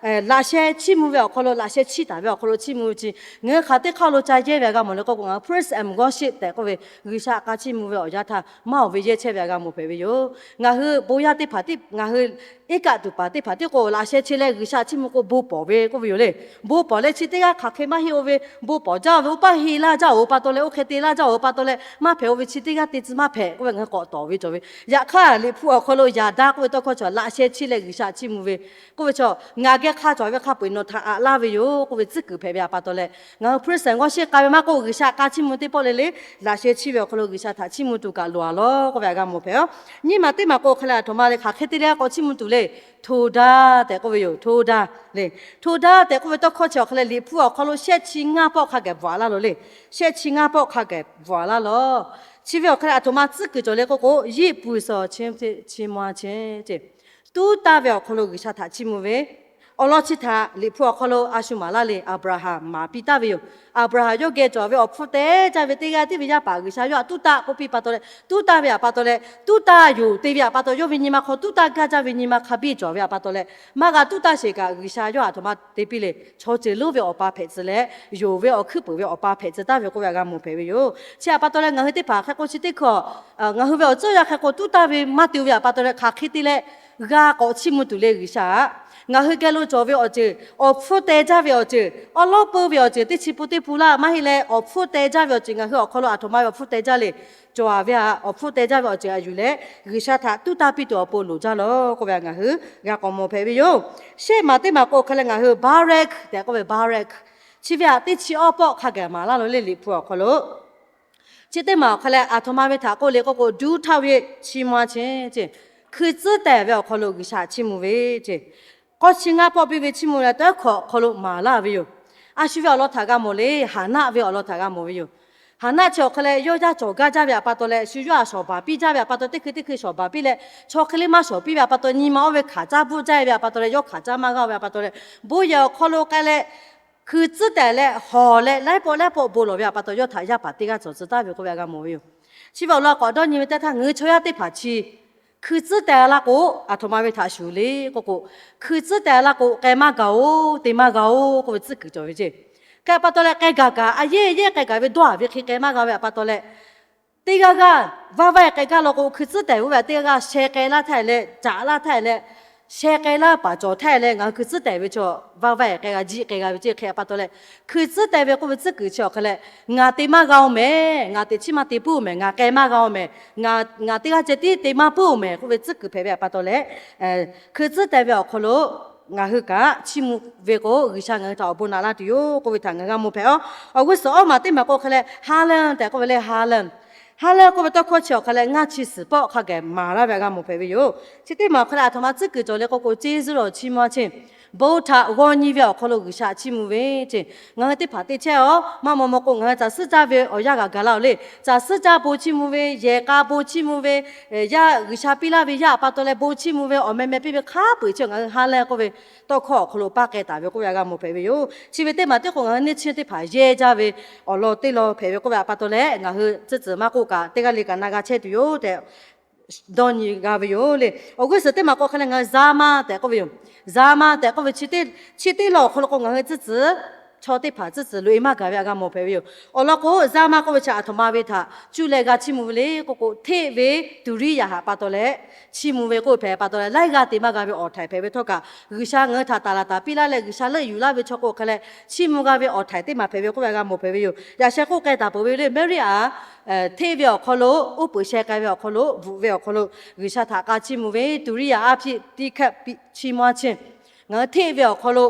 laꞈ sheh chiˇ mvuh ve awˬ hk'aw lo, laꞈ sheh chiˇ taˍ ve awˬ hk'aw lo chiˇ mvuh ve chi ngaˬ hui hk'aˬ teˇ hk'aˇ lo ca yehˇ ve htaꞈ g'a mawˬ le k'oˆ k'o, ngaˬ hui praise and worship tehꞈ k'oˆ ve G'uiˬsha k'a chiˇ mvuh ve awˬ yanˇ htaˇ maˇ oˬ ve yehˇ chehˇ ve htaꞈ g'a mawˬ hpehꞈ ve yoˬ. Ngaˬ hui bon yaˇ teˇ hpaˍ, ngaˬ hui iˉ kaˆ tuˬ paˍ teˇ hpaˍ tiˉ k'o laꞈ sheh chi leh G'uiˬsha chiˇ mvuh k'o bon pawˍ ve k'oˆ ve yoˬ le. Bon pawˍ leh chi teˇ g'aˇ hk'aˬ hk'e maˇ heˆ-o ve, bon pawˍ jaˇ-o ve, oˇ paˇ heˆ laˇ jaˇ-oˬ pa taw leh, oˇ hk'e te laˇ jaˇ-oˬ pa taw leh maˇ hpehꞈ-o ve chi teˇ g'aˇ te tcuh maˇ hpehꞈ k'oˆ ve ngaˬ hui k'awꞈ tawˍ ve cawˬ ve. Yaꞈ hk'aˇ Liꞈ hpu awˬ hk'aw lo Yaˍdaˇ k'oˆ ve tawˇ hkawˇ chi laꞈ sheh chiˇ leh G'uiˬsha chiˇ mvuh ve k'oˆ ve chi, ngaˬ geh hk'a cawˬ ve hk'a peu-eˬ nawˬ htaꞈ aꞈ laˇ ve yoˬ k'oˆ ve tcuhˉ kuiˬ hpehꞈ ve htaꞈ pa taw leh, ngaˬ hui praise and worship k'a ve maˇ k'oˆ, G'uiˬsha k'a chiˇ mvuh teˇ pawˆ le le laꞈ sheh chiˇ ve awˬ hk'aw lo G'uiˬsha htaꞈ chiˇ mvuh tuˬ kaꞈ loˍ-a lawˬ k'oˆ ve htaꞈ g'a mawˬ hpehꞈ-oˬ. Nyiˇ maˬ teˇ maˬ k'o hk'e leh aˬ htoꞈ ma le hk'aˬ hk'e te leh k'awꞈ chiˇ mvuh tuˬ le, Htoˇdaˇ tehꞈ k'oˆ ve yoˬ. Htoˇdaˇ le, Htoˇdaˇ tehꞈ k'oˆ ve tawˇ hkawˇ chi awˬ hk'e leh Liꞈ hpu awˬ hk'aw lo shehˆ chi ngaˇ pawˆ hk'a gaˬ bvuhꞈ-a laˇ loˬ le. Shehˆ chi ngaˇ pawˆ hk'a gaˬ bvuhꞈ-a laˇ lawˬ. Chi ve awˬ hk'e leh aˬ htoꞈ ma tcuhˉ kuiˬ cawˬ le k'oˆ k'o, Yiˇ puiˬ suhˍ chi, chi mvuh-a chehˇ ce, tuˉ taˇ ve awˬ hk'aw lo G'uiˬsha htaꞈ chiˇ mvuh ve awˬ lawn chi htaꞈ Liꞈ hpu awˬ hk'aw lo a shu maˍ laˇ le. Aˍbraˍhanˍ maˍ piˇ taˍ ve yoˬ. Aˍbraˍhanˍ yawˇ geh cawˬ ve awˬ hpfuhˇ teh jaˇ ve teˇ g'aˇ tiˉ ve yaˇ paˍ G'uiˬsha yawˇ htaꞈ tuˉ taˇ k'oˆ piˇ pa taw leh, tuˉ taˇ ve htaꞈ pa taw leh, tuˉ taˇ yoˬ te ve htaꞈ pa taw, yawˇ ve nyi ma hk'aw tuˉ taˇ gaˇ jaˇ ve nyi ma hk'a biˇ cawˬ ve htaꞈ pa taw leh, maˇ g'a tuˉ taˇ sheˍ kaꞈ G'uiˬsha yawˇ htaꞈ aˬ htoꞈ ma te piˇ le. Chaw ceuˬ lonˉ ve awˬ pa hpehꞈ tcuh leh, yonˍ ve awˬ hkuiˉ peuˬ ve awˬ pa hpehꞈ tcuh taˍ ve k'oˆ ve htaꞈ g'a mawˬ hpehꞈ ve yoˬ. Chi htaꞈ pa taw leh ngaˬ hui teˇ hpaˍ hk'e k'o chi teˇ hkawˇ, ngaˬ hui ve awˬ tcuhˉ yaˇ hk'e k'o tuˉ taˇ ve maˇ te-o ve htaꞈ pa taw leh hk'aˬ hk'e te leh g'a k'awꞈ chiˇ mvuh tuˬ le G'uiˬsha-aꞈ. Ngaˬ hui geh lo cawˬ ve awˬ ceuˬ, awˬ hpfuhˇ teh jaˇ ve awˬ ceuˬ, awˉ lawˉ peu ve awˬ ceuˬ, teˇ chi pun teˇ pun laˇ maˇ heˆ leh, awˬ hpfuhˇ teh jaˇ ve awˬ ceuˬ ngaˬ hui awˬ hk'aw lo aˬ htoꞈ ma ve awˬ hpfuhˇ teh jaˇ le. Cawˬ-a ve htaꞈ awˬ hpfuhˇ teh jaˇ ve awˬ ceuˬ htaꞈ yuˬ leh G'uiˬsha htaꞈ tuˉ taˇ piˇ tuˬ awˬ pon loˍ jaˇ lawˬ k'oˆ ve htaꞈ ngaˬ hui g'a k'awꞈ mawˬ hpehꞈ ve yoˬ. Shehˆ maˬ teˇ maˬ k'o hk'e leh ngaˬ hui Baˍreˆ tehꞈ k'oˆ ve Baˍreˆ, chi ve htaꞈ teˇ chi awˇ pawˆ hk'a gaˬ maˍ laˇ loˬ le Liꞈ hpu awˬ hk'aw lo. Chi teˇ maˬ awˬ hk'e leh aˬ htoꞈ ma ve htaꞈ k'oˆ le k'oˆ k'o, duˇ htaˇ ve chi mvuh-a chehˇ ce, Hkui tcuhˉ tehˬ ve awˬ hk'aw lo G'uiˬsha chiˇ mvuh ve ce. K'awˇ chi ngaˇ pawˆ piˇ ve chiˇ mvuh leh tawehˉ hkawꞈ awˬ hk'aw lo maˍ laˇ ve yoˬ. A shu ve awˬ lawn htaꞈ g'a mawˬ le, Haˍnaˆ ve awˬ lawn htaꞈ g'a mawˬ ve yoˬ. Haˍnaˆ chi awˬ hk'e leh yawˇ yaˇ cawˬ gaˇ jaˇ ve htaꞈ pa taw leh, shu yawˇ htaꞈ shawˍ baˬ piˇ jaˇ ve htaꞈ pa taw, teˇ hkui teˇ hkui shawˍ baˬ piˇ leh, chaw hk'e le maˇ shawˍ piˇ ve htaꞈ pa taw, nyi ma oˇ ve hkanˍ caˉ bvuhˆ jaˇ ve htaꞈ pa taw leh, yawˇ hkanˍ caˉ maˇ g'a ve htaꞈ pa taw leh, bon yehˬ awˬ hk'aw lo k'ai leh, hkui tcuhˉ tehˬ leh hawˬ leh laiˉ pawˆ laiˉ pawˆ bon lawˬ ve htaꞈ pa taw, yawˇ htaꞈ yaˇ paˍ teˇ g'aˇ cawˬ tcuh taˍ ve k'oˆ ve htaꞈ g'a mawˬ ve yoˬ. Chi ve awˬ lawn k'awꞈ dawˇ nyi ve teˇ htaˇ, ngaˬ hui chaw yaˇ teˇ hpaˍ chi hkui tcuhˉ tehˬ la k'o, aˬ htoꞈ ma ve htaꞈ shuˍ le k'oˆ k'o, hkui tcuhˉ tehˬ la k'o k'ai maˇ gaˬ-oˬ, te maˇ g'a-oˬ k'oˆ ve tcuhˉ kuiˬ cawˬ ve ce. Hk'e pa taw leh k'ai gaˬ kaꞈ, a yehˇ yehˇ k'ai gaˬ ve dawˇ haˍ ve hk'e k'ai maˇ g'a ve htaꞈ pa taw leh, teˇ g'aˇ g'aˇ vaˇ vaˇ k'ai gaˇ law k'o, hkui tcuhˉ tehˬ ve oˇ ve teˇ g'aˇ g'aˇ sheh k'ai laˇ htaˇ leh, caꞈ laˇ htaˇ leh, sheh k'ai laˇ paˍ cawˬ htaˇ leh, ngaˬ hui hkui tcuhˉ tehˬ ve chaw vaˇ vaˇ k'ai g'a jiˆ k'ai g'a ve ce. Hk'e pa taw leh, hkui tcuhˉ tehˬ ve k'oˆ ve tcuhˉ kuiˬ chi awˬ hk'e leh, ngaˬ te maˇ g'a-oˬ mehˍ, ngaˬ teꞈ chiˉ maˇ te puiˉ-oˬ mehˍ, ngaˬ k'ai maˇ g'a-oˬ mehˍ, ngaˬ teˇ g'aˇ ceh tiˉ te maˇ puiˉ-oˬ mehˍ k'oˆ ve tcuhˉ kuiˬ hpehꞈ ve htaꞈ pa taw leh, hkui tcuhˉ tehˬ ve awˬ hk'aw lo ngaˬ hui kaꞈ chiˇ mvuh ve k'o, G'uiˬsha ngaˬ hui htaꞈ awˬ bon naꞈ laˇ tuˬ yoˬ k'oˆ ve htaꞈ ngaˬ hui g'a mawˬ hpehꞈ-oˬ. Awˬ g'uˇ suhˍ awˉ maˬ teˇ maˬ k'o hk'e leh Haˍlanˍ tehꞈ k'oˆ ve le, Haˍlanˍ. Haˍlanˍ k'oˆ ve tawˇ hkawˇ chi awˬ hk'e leh ngaˇ chi suhˍ pawˆ hk'a gaˬ maˍ laˇ ve htaꞈ g'a mawˬ hpehꞈ ve yoˬ. Chi teˇ maˬ awˬ hk'e leh aˬ htoꞈ ma tcuhˉ kuiˬ cawˬ le k'oˆ k'o, ceˇ zuhˇ lawˬ chiˇ mvuh-a cheˇ, bon htaꞈ g'aw nyi ve awˬ hk'aw lo G'uiˬsha chiˇ mvuh ve ce. Ngaˬ hui teˇ hpaˍ te chehˇ-oˬ, maˇ maw maw k'o ngaˬ hui caˬ suhˉ caˇ ve awˬ yanˇ g'aꞈ gaˬ la-oˬ le. Caˬ suhˉ caˇ bon chiˇ mvuh ve, yehˬ k'a bon chiˇ mvuh ve, yaˇ G'uiˬsha piˇ laˇ ve yaˇ pa taw leh bon chiˇ mvuh ve awˬ meh meh piˇ ve hk'a peu-eˬ chi ngaˬ hui Haˍlanˍ k'oˆ ve tawˇ hkawˇ awˬ hk'aw lo paˇ k'ai taˍ ve k'oˆ ve htaꞈ g'a mawˬ hpehꞈ ve yoˬ. Chi ve teˇ maˬ teˇ k'o ngaˬ hui neˇ chiˇ teˇ hpaˍ yehˇ jaˇ ve awˬ lawn teˇ lawn hpehꞈ ve k'oˆ ve htaꞈ pa taw leh, ngaˬ hui tcuhˉ tcuhˍ maˇ k'oˆ kaꞈ teˇ g'aˇ le kaꞈ na g'a chehˇ tuˬ yoˬ tehꞈ dawˇ nyi g'a ve yoˬ le. Awˬ g'uˇ suhˍ teˇ maˬ k'o hk'e leh ngaˬ hui Zaˇmaˇ tehꞈ k'oˆ ve yoˬ. Zaˇmaˇ tehꞈ k'oˆ ve chi teˇ, chi teˇ lawn awˬ hk'aw lo k'o ngaˬ hui tcuhˉ tcuhˍ, chaw teˇ hpaˍ tcuhˉ tcuhˍ loꞈ-e maˇ gaˬ ve htaꞈ g'a mawˬ hpehꞈ ve yoˬ. Awˬ lawn k'o, Zaˇmaˇ k'oˆ ve chi aˬ htoꞈ ma ve htaꞈ cuˇ leh g'a chiˇ mvuh ve le k'oˆ k'o, hteˆ ve tuˍ riˇ yaꞈ htaꞈ pa taw leh chiˇ mvuh ve k'oˆ ve hpehꞈ pa taw leh, laiˉ g'aˇ te maˇ g'a ve awˬ htaiˍ hpehꞈ ve htawˇ kaꞈ, G'uiˬsha ngaˬ hui htaꞈ taˍ laˍ taˍ piˇ laˇ leh G'uiˬsha leuˆ yuˬ laˇ ve chaw k'o hk'e leh chiˇ mvuh g'a ve awˬ htaiˍ teˇ maˬ hpehꞈ ve k'oˆ ve g'a mawˬ hpehꞈ ve yoˬ. Yaꞈ sheh k'oˆ k'ai taˍ peuˬ ve le, Maˍriˆ-aꞈ hteˆ ve awˬ hk'aw lo, uˉ peunˍ sheh k'ai ve awˬ hk'aw lo, bvuhꞈ ve awˬ hk'aw lo G'uiˬsha htaꞈ k'a chiˇ mvuh ve tuˍ riˇ yaꞈ aˉ hpiˆ tiˇ hkehˆ chiˇ mvuh-a cheˇ. Ngaˬ hui hteˆ ve awˬ hk'aw lo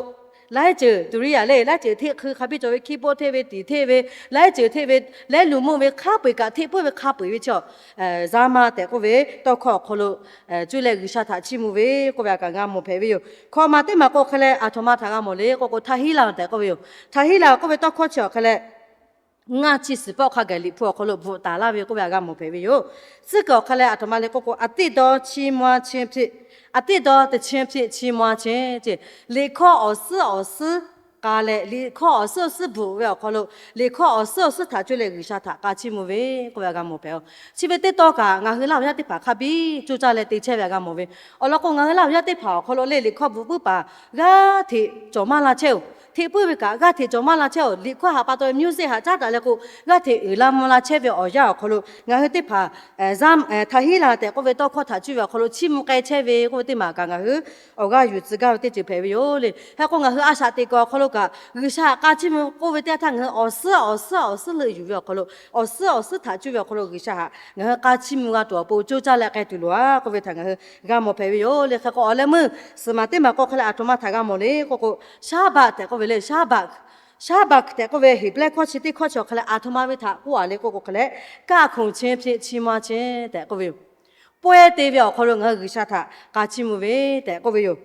laiˉ ceuˬ tuˍ riˇ yaꞈ le, laiˉ ceuˬ hteˆ hk'ui hk'a biˇ cawˬ ve, keyboard hteˆ ve, tiˍ hteˆ ve, laiˉ ceuˬ hteˆ ve, laiˉ luˬ meuˇ ve hk'a peu-eˬ kaꞈ hteˆ puiˉ ve hk'a peu-eˬ ve chi, Zaˇmaˇ tehꞈ k'oˆ ve tawˇ hkawˇ awˬ hk'aw lo cuˇ leh G'uiˬsha htaꞈ chiˇ mvuh ve k'oˆ ve htaꞈ kaꞈ g'a mawˬ hpehꞈ ve yoˬ. Hkawꞈ maˬ teˇ maˬ k'o hk'e leh aˬ htoꞈ ma htaꞈ g'a mawˬ le k'oˆ k'o, Htaˇ hiˉ laˬ tehꞈ k'oˆ ve yoˬ. Htaˇ hiˉ laˬ k'oˆ ve tawˇ hkawˇ chi awˬ hk'e leh ngaˇ chi suhˍ pawˆ hk'a gaˬ Liꞈ hpu awˬ hk'aw lo bvuhꞈ taˍ laˇ ve k'oˆ ve htaꞈ g'a mawˬ hpehꞈ ve yoˬ. Tcuhˉ kuiˬ awˬ hk'e leh aˬ htoꞈ ma le k'oˆ k'o, a teˇ dawˇ chiˇ mvuh-a cheˇ hpiˆ, a teˇ dawˇ teˇ chiˇ hpiˆ chiˇ mvuh-a cheˇ ce. Liꞈ hkawˇ awˬ suhˉ awˬ suhˉ k'a leh, liꞈ hkawˇ awˬ suhˉ awˬ suhˉ bvuhꞈ ve awˬ hk'aw lo, liꞈ hkawˇ awˬ suhˉ awˬ suhˉ htaꞈ cuˇ leh G'uiˬsha htaꞈ k'a chiˇ mvuh ve k'oˆ ve htaꞈ g'a mawˬ hpehꞈ-oˬ. Chi ve teˇ tawˇ kaꞈ ngaˬ hui Laˇ huˍ yaˇ teˇ hpaˍ hk'a biˇ coˇ caˇ leh te chehˇ ve htaꞈ g'a mawˬ ve. Awˬ lawn k'o, ngaˬ hui Laˇ huˍ yaˇ teˇ hpaˍ awˬ hk'aw lo le, liꞈ hkawˇ bvuhꞈ puiˉ paˍ g'aˇ hteꞈ cawˬ maˇ la chehˇ-oˬ. Hteˆ puiˉ ve kaꞈ g'aˇ hteꞈ cawˬ maˇ la chehˇ-oˬ. Liꞈ hkawˇ htaꞈ pa taw ve music htaꞈ caˉ daꞈ leh k'o, g'aˇ hteꞈ uiˍ la mvuh la chehˇ ve awˬ yanˇ awˬ hk'aw lo ngaˬ hui teˇ hpaˍ Htaˇ hiˉ laˬ tehꞈ k'oˆ ve tawˇ hkawˇ htaꞈ cuˇ ve awˬ hk'aw lo chiˇ mvuh k'ai chehˇ ve k'oˆ ve teˇ maˬ kaꞈ ngaˬ hui awˬ g'aˇ yuˬ tcuh gaˇ ve teˇ ceuˬ hpehꞈ ve yoˬ le. Hk'e k'o, ngaˬ hui a shaꞈ teꞈ kuiˬ awˬ hk'aw lo kaꞈ G'uiˬsha htaꞈ k'a chiˇ mvuh k'oˆ ve teˇ htaˇ, ngaˬ hui awˬ suhˉ awˬ suhˉ awˬ suhˉ leuˆ yuˬ ve awˬ hk'aw lo, awˬ suhˉ awˬ suhˉ htaꞈ cuˇ ve awˬ hk'aw lo G'uiˬsha htaꞈ ngaˬ hui k'a chiˇ mvuh g'a tuˬ awˬ pon coˇ caˇ leh k'ai tuˬ loˬ-a k'oˆ ve htaꞈ ngaˬ hui g'a mawˬ hpehꞈ ve yoˬ le. Hk'e k'o, awˬ leh meuˇ suhˍ maˬ teˇ maˬ k'o hk'e leh aˬ htoꞈ ma htaꞈ g'a mawˬ le k'oˆ k'o, Shaˉbaˆ tehꞈ k'oˆ ve le. Shaˉbaˆ, Shaˉbaˆ tehꞈ k'oˆ ve Heˍbrehˇ hkawˇ chi teˇ hkawˇ chi awˬ hk'e leh aˬ htoꞈ ma ve htaꞈ k'oˆ-a le k'oˆ k'o hk'e leh, kaˆ hkonˍ chi hpiˆ chiˇ mvuh-a cheˇ tehꞈ k'oˆ ve yoˬ. Pawehˇ te ve awˬ hk'aw lo ngaˬ hui G'uiˬsha htaꞈ k'a chiˇ mvuh ve tehꞈ k'oˆ ve yoˬ.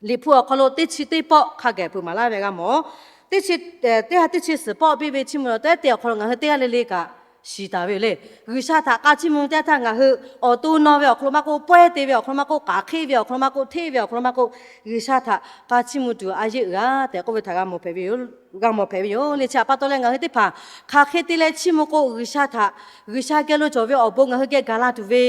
Liꞈ hpu awˬ hk'aw lo teˇ chi teˇ pawˆ hk'a gaˬ peuˬ maˍ laˇ ve g'a mawˬ. Teˇ chi, teˇ ha teˇ chi suhˍ pawˆ piˇ ve chiˇ mvuh lawˬ tehˉ te awˬ hk'aw lo ngaˬ hui teˇ g'aˇ le le kaꞈ shiˍ taˍ ve yoˬ le. G'uiˬsha htaꞈ k'a chiˇ mvuh teˇ htaˇ ngaˬ hui awˬ to naw ve awˬ hk'aw lo maˇ k'oˆ, pawehˇ te ve awˬ hk'aw lo maˇ k'oˆ, k'aˬ hk'e ve awˬ hk'aw lo maˇ k'oˆ, hteˇ ve awˬ hk'aw lo maˇ k'oˆ, G'uiˬsha htaꞈ k'a chiˇ mvuh tuˬ a yeˇ uiˍ-a tehꞈ k'oˆ ve htaꞈ g'a mawˬ hpehꞈ ve yoˬ. G'a mawˬ hpehꞈ ve yoˬ le. Chi htaꞈ pa taw leh ngaˬ hui teˇ hpaˍ hk'aˬ hk'e te leh chiˇ mvuh k'o G'uiˬsha htaꞈ, G'uiˬsha geh lo cawˬ ve awˬ bon ngaˬ hui geh gaˬ la tuˬ ve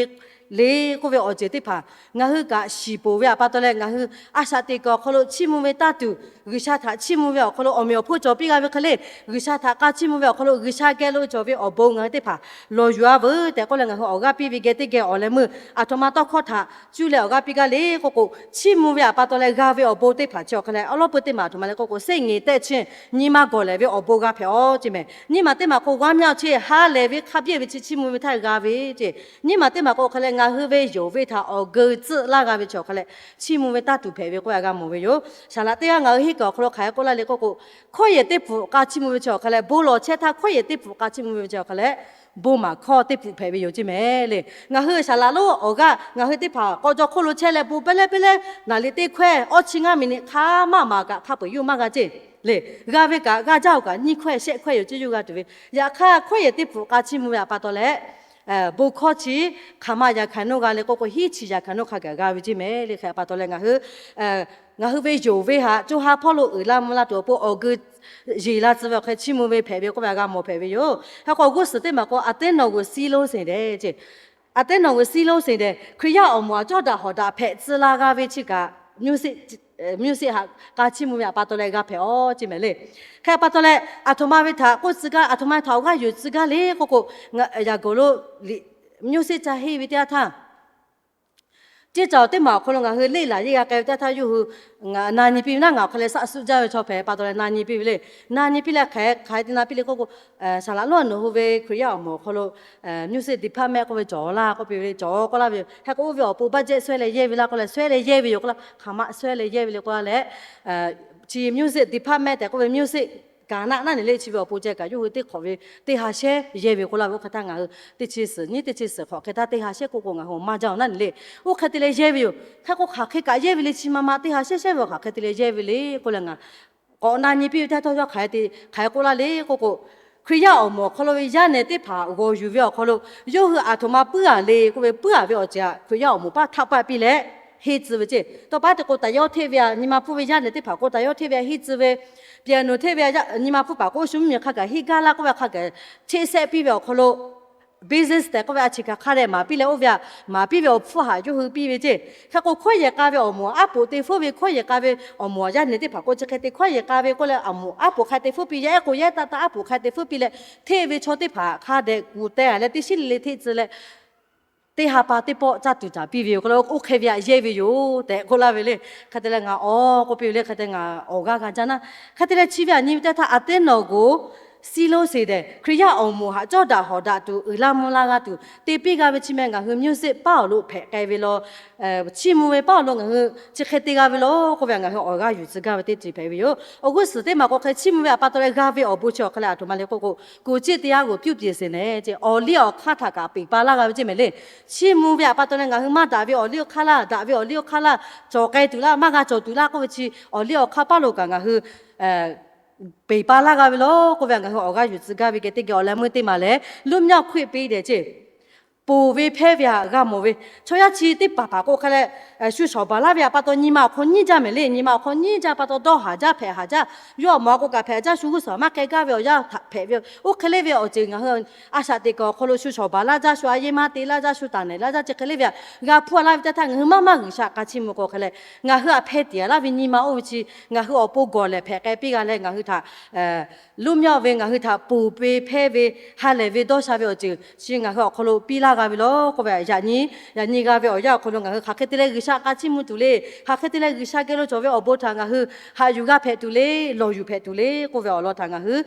le k'oˆ ve awˬ ceuˬ teˇ hpaˍ ngaˬ hui kaꞈ shiˍ poˬ ve htaꞈ pa taw leh, ngaˬ hui a shaꞈ teꞈ kuiˬ awˬ hk'aw lo chiˇ mvuh ve taˇ tuˬ, G'uiˬsha htaꞈ chiˇ mvuh ve awˬ hk'aw lo awˬ meꞈ awˬ hponˇ cawˬ piˇ g'a ve hk'e le, G'uiˬsha htaꞈ k'a chiˇ mvuh ve awˬ hk'aw lo G'uiˬsha geh lo cawˬ ve awˬ bon ngaˬ hui teˇ hpaˍ lawˬ yuˬ-a veuˬ tehꞈ k'oˆ leh, ngaˬ hui awˬ g'aˇ piˇ ve geh teˇ geh awˬ leh meuˇ aˬ htoꞈ ma tawˇ hkawˇ htaꞈ cuˇ leh awˬ g'aˇ piˇ gaˇ le k'oˆ k'o, chiˇ mvuh ve htaꞈ pa taw leh g'a ve awˬ bon teˇ hpaˍ chi awˬ hk'e leh awˉ lawˉ peu teˇ maˬ aˬ htoꞈ ma leh k'oˆ k'o, စိတ်ငြိမ်သက်ခြင်း, nyi ma gawˬ lehˬ ve awˬ bon g'a hpehꞈ-aw ceˇ mehˍ. Nyiˇ maˬ teˇ maˬ k'o, ဝမ်းမြောက်ခြင်း, ha lehˬ ve hk'a biˇ ve chi chiˇ mvuh ve htaˇ g'a ve ceˇ. Nyiˇ maˬ teˇ maˬ k'o hk'e leh Ngaˬ hui ve yonˍ ve htaꞈ awˬ geu tcuhˆ laˇ g'a ve chi awˬ hk'a leh, chiˇ mvuh ve taˇ tuˬ hpehꞈ ve k'oˆ ve g'a mawˬ ve yoˬ. Saˍ laꞈ teˇ g'aˇ ngaˬ hui henˇ kuiˬ awˬ hk'aw lo hk'aˬ hk'e k'oˆ laˇ le k'oˆ k'o, hkawˇ yehˬ teˇ hpfuhꞈ k'a chiˇ mvuh ve chi awˬ hk'a leh, bon lawˬ chehˇ htaˇ hkawˇ yehˬ teˇ hpfuhꞈ k'a chiˇ mvuh ve chi awˬ hk'a leh, bon maˍ hkawˇ teˇ hpfuhꞈ hpehꞈ ve yoˬ ceˇ mehˍ le. Ngaˬ hui saˍ laꞈ lonˉ awˬ g'aˇ ngaˬ hui teˇ hpaˍ k'aw jaw hk'oˆ lo chehˇ leh bon pehˉ leh pehˉ leh naˍ liꞈ teˇ hkawehˇ awˇ chi ngaˇ miˬ niꞈ hk'a maˇ maˍ kaꞈ hk'a peu-eˬ yawˇ maˇ g'a ceˇ le. G'a ve kaꞈ g'a jaˇ-oˬ kaꞈ nyiˇ hkawehˇ shehˆ hkawehˇ yoˬ ceˇ yawˇ g'a tuˬ ve. Yaꞈ hk'aˇ hkawˇ yehˬ teˇ hpfuhꞈ k'a chiˇ mvuh ve htaꞈ pa taw leh, bon hkawˇ chi hk'aˬ ma yaꞈ hkanˍ nawˇ g'a le k'oˆ k'o, hiˉ chi yaꞈ hkanˍ nawˇ hk'a gaˬ g'a ve ceˇ mehˍ le. Hk'e pa taw leh ngaˬ hui, ngaˬ hui ve yonˍ ve htaꞈ co ha hpawˇ lo uiˍ la mvuh la tuˬ awˬ pon awˬ geu yeˬ la tcuh ve awˬ hk'e chiˇ mvuh ve hpehꞈ ve k'oˆ ve htaꞈ g'a mawˬ hpehꞈ ve yoˬ. Hk'e k'o awˬ g'uˇ suhˍ teˇ maˬ k'o, aˬ teˉ nawˬ g'uiˬ siˉ lonˉ seˍ dehˍ ceˇ, aˬ teˉ nawˬ g'uiˬ siˉ lonˉ seˍ dehˍ Hkriꞈ yaˇ awˬ moˍ htaꞈ cawˇ daꞈ hawˍ daꞈ hpehꞈ tcuh la g'a ve chi kaꞈ, mvuhˇ seˆ htaꞈ k'a chiˇ mvuh ve htaꞈ pa taw leh g'a hpehꞈ-aˬ ceˇ mehˍ le. Hk'e pa taw leh, aˬ htoꞈ ma ve htaꞈ k'oˆ tcuh gaˇ, aˬ htoꞈ ma ve htaꞈ awˬ g'aˇ yuˬ tcuh gaˇ le k'oˆ k'o, yaꞈ gawˬ lo mvuhˇ seˆ ca henˇ ve teˇ yanˇ htaˇ, ceˇ caˬ teˇ maˬ awˬ hk'aw lo ngaˬ hui leˇ laˬ yeˇ g'a k'ai ve teˇ yanˇ htaˇ, yawˇ hui na nyi piˇ ve naˉ, ngaˬ awˬ hk'aw leh shaˆ suˆ jaˇ ve chaw hpehꞈ pa taw leh na nyi piˇ ve le. Na nyi piˇ leh hk'aˬ hk'e te na piˇ le k'oˆ k'o, saˍ laꞈ lonˉ nawˬ hui ve Hkriꞈ yaˇ awˬ moˍ awˬ hk'aw lo mvuhˇ seˆ department k'oˆ ve cawˬ laˇ k'oˆ piˇ ve le. Cawˬ k'oˆ laˇ ve yoˬ. Hk'e k'o oˇ ve awˬ pon budget shawehˇ leh yehˇ ve laˇ k'oˆ leh, shawehˇ leh yehˇ ve yoˬ k'oˆ laˇ, hk'aˬ ma shawehˇ leh yehˇ ve le k'oˆ laˇ leh, chi mvuhˇ seˆ department tehꞈ k'oˆ ve mvuhˇ seˆ kaˍ naˆ naˉ neˬ le chi ve awˬ pon ceh kaꞈ yawˇ hui teˇ hk'awꞈ ve teˇ ha shehˉ yehˇ ve k'oˆ laˇ ve. Oˇ hk'e htaˇ ngaˬ hui teˇ chi suhˍ nyiˇ teˇ chi suhˍ hk'awꞈ hk'e htaˇ teˇ ha shehˉ k'oˆ k'o ngaˬ hui awˬ maˇ jaˇ-oˬ naˉ neˬ le. Oˇ hk'e te leh yehˇ ve yoˬ. Hk'e k'o hk'aˬ hk'e kaꞈ yehˇ ve le chi ma ma teˇ ha shehˉ shehˉ ve hk'aˬ hk'e te leh yehˇ ve le k'oˆ leh ngaˬ k'awꞈ na nyi piˇ ve teˇ htawˇ yawˇ hk'aˬ hk'e te hk'aˬ hk'e k'oˆ laˇ le k'oˆ k'o, Hkriꞈ yaˇ awˬ moˍ awˬ hk'aw lo ve yaˇ nehˬ teˇ hpaˍ g'awˬ yuˬ ve awˬ hk'aw lo, yawˇ hui aˬ htoꞈ ma puiˉ-a le k'oˆ ve, puiˉ-a ve awˬ ceuˬ htaꞈ Hkriꞈ yaˇ awˬ moˍ paˇ htaˆ paˆ piˇ leh henˇ tcuh ve ceˇ. Tawˇ paˉ te k'o, taˍ yawˇ hteˆ ve htaꞈ nyi ma hpfuhˇ ve yaˇ nehˬ teˇ hpaˍ k'o, taˍ yawˇ hteˆ ve htaꞈ henˇ tcuh ve, piano hteˆ ve nyi ma hpuˇ paˍ k'o, oˇ shu mvuhˇ miˬ hk'a gaˬ henˇ gaˇ laˇ k'oˆ ve hk'a gaˬ hteˆ sehˆ piˇ ve awˬ hk'aw lo, business tehꞈ k'oˆ ve a chi kaꞈ hk'a dehꞈ maˍ piˇ leh oˇ ve htaꞈ maˍ piˇ ve awˬ hpfuhˇ htaꞈ yawˇ hui piˇ ve ceˇ. Hk'e k'o hkawˇ yehˬ k'a ve awˬ moˍ aˉ poꞈ te hpfuhˇ ve, hkawˇ yehˬ k'a ve awˬ moˍ yaˇ nehˬ teˇ hpaˍ k'o chi hk'e te hkawˇ yehˬ k'a ve k'oˆ leh awˬ moˍ aˉ poꞈ hk'a te hpfuhˇ piˇ, yaˇ ehˉ k'o yaˇ ehˉ taˆ taˆ aˉ poꞈ hk'a te hpfuhˇ piˇ leh, hteˆ ve chaw teˇ hpaˍ hk'a dehꞈ kuˬ teh-a leh teˇ shiˉ le le hteˆ tcuh leh, teˇ ha pa teˇ pawˆ caˇ tuˬ caˍ piˇ ve yoˬ k'oˆ leh, oˇ hk'e ve htaꞈ yehˇ ve yoˬ tehꞈ k'oˆ laˇ ve le. Hk'e te leh ngaˬ awˬ k'oˆ piˇ ve le, hk'e te ngaˬ awˬ g'aˇ g'a jaˇ naˉ. Hk'e te leh chi ve htaꞈ nyi ve teˇ htaˇ, aˬ teˇ nawˬ g'uiˬ siˉ lonˉ seˍ dehˍ Hkriꞈ yaˇ awˬ moˍ htaꞈ cawˇ daꞈ hawˍ daꞈ tuˬ uiˍ la mvuh la g'a tuˬ te piˇ g'a ve chi meh ngaˬ hui mvuhˇ seˆ paˉ awˬ lo hpehꞈ k'ai ve law, chiˇ mvuh ve paˉ awˬ lo ngaˬ hui chi hk'e te g'a ve law k'oˆ ve htaꞈ ngaˬ hui awˬ g'aˇ yuˬ tcuh gaˇ ve teˇ ceuˬ hpehꞈ ve yoˬ. Awˬ g'uˇ suhˍ teˇ maˬ k'o hk'e chiˇ mvuh ve htaꞈ pa taw leh g'a ve awˬ bon chi awˬ hk'a leh aˬ htoꞈ ma le k'oˆ k'o, ကိုယ်ကျင့်တရားကို ပြုပြင်စေတယ် ceˇ, awˬ liˇ awˬ hk'aˇ htaꞈ kaꞈ peˬ pa laˇ g'a ve ceˇ mehˍ le. Chiˇ mvuh ve htaꞈ pa taw leh ngaˬ hui maˇ daꞈ ve awˬ liˇ awˬ hk'aˇ laˇ, daꞈ ve awˬ liˇ awˬ hk'aˇ laˇ, cawˬ k'ai tuˬ laˇ, maˇ g'a cawˬ tuˬ laˇ k'oˆ ve chi awˬ liˇ awˬ hk'aˇ paˉ lo kaꞈ ngaˬ hui peˬ pa laˇ g'a ve law k'oˆ ve htaꞈ ngaˬ hui awˬ g'aˇ yuˬ tcuh gaˇ ve geh teˇ geh awˬ leh meuˇ teˇ maˬ lehˬ, လွတ်မြောက်ခွင့်ပေးတယ် ceˇ, ponˬ ve hpehˇ ve htaꞈ g'a mawˬ ve, chaw yaˇ chi teˇ hpaˍ hpaˍ k'o hk'a leh shu shawˍ baˬ laˇ ve htaꞈ pa taw nyi ma awˬ hk'aw nyiˇ jaˇ mehˍ le. Nyi ma awˬ hk'aw nyiˇ jaˇ pa taw dawˇ haˍ jaˇ hpehꞈ haˍ jaˇ, yawˇ awˬ moˍ a k'o kaꞈ hpehꞈ jaˇ, shu g'uˇ suhˍ maˇ k'ai gaˇ ve awˬ yanˇ htaꞈ hpehꞈ ve, oˇ hk'e le ve awˬ ceuˬ ngaˬ hui a shaꞈ teꞈ kaꞈ awˬ hk'aw lo shu shawˍ baˬ laˇ jaˇ, shu a yeˇ maˇ te laˇ jaˇ, shu taˍ nehˬ laˇ jaˇ, chi hk'e le ve htaꞈ g'a hpuˇ a laˇ ve teˇ htaˇ ngaˬ hui maˇ maˇ G'uiˬsha k'a chiˇ mvuh k'o hk'a leh ngaˬ hui htaꞈ hpeh tiˍ a laˇ ve nyi ma oˇ ve chi ngaˬ hui awˬ pon gawˬ lehˬ hpehꞈ k'ai piˇ g'a leh ngaˬ hui htaꞈ လွတ်မြောက် ve ngaˬ hui htaꞈ ponˬ ve hpehˇ ve ha lehˬ ve dawˇ sha ve awˬ ceuˬ chi ngaˬ hui awˬ hk'aw lo piˇ laˇ g'a ve law k'oˆ ve htaꞈ yaꞈ nyi, yaꞈ nyi g'a ve awˬ yanˇ awˬ hk'aw lo ngaˬ hui hk'aˬ hk'e te leh G'uiˬsha k'a chiˇ mvuh tuˬ le, hk'aˬ hk'e te leh G'uiˬsha geh lo cawˬ ve awˬ bon htaꞈ ngaˬ hui haꞈ yuˬ g'a hpehꞈ tuˬ le, lawˬ yuˬ hpehꞈ tuˬ le k'oˆ ve awˬ lawn htaꞈ ngaˬ hui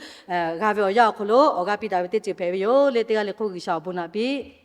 g'a ve awˬ yanˇ awˬ hk'aw lo awˬ g'aˇ piˇ daꞈ ve teˇ ceuˬ hpehꞈ ve yoˬ le. Teˇ g'aˇ le hk'oˆ G'uiˬsha awˬ bon naꞈ piˇ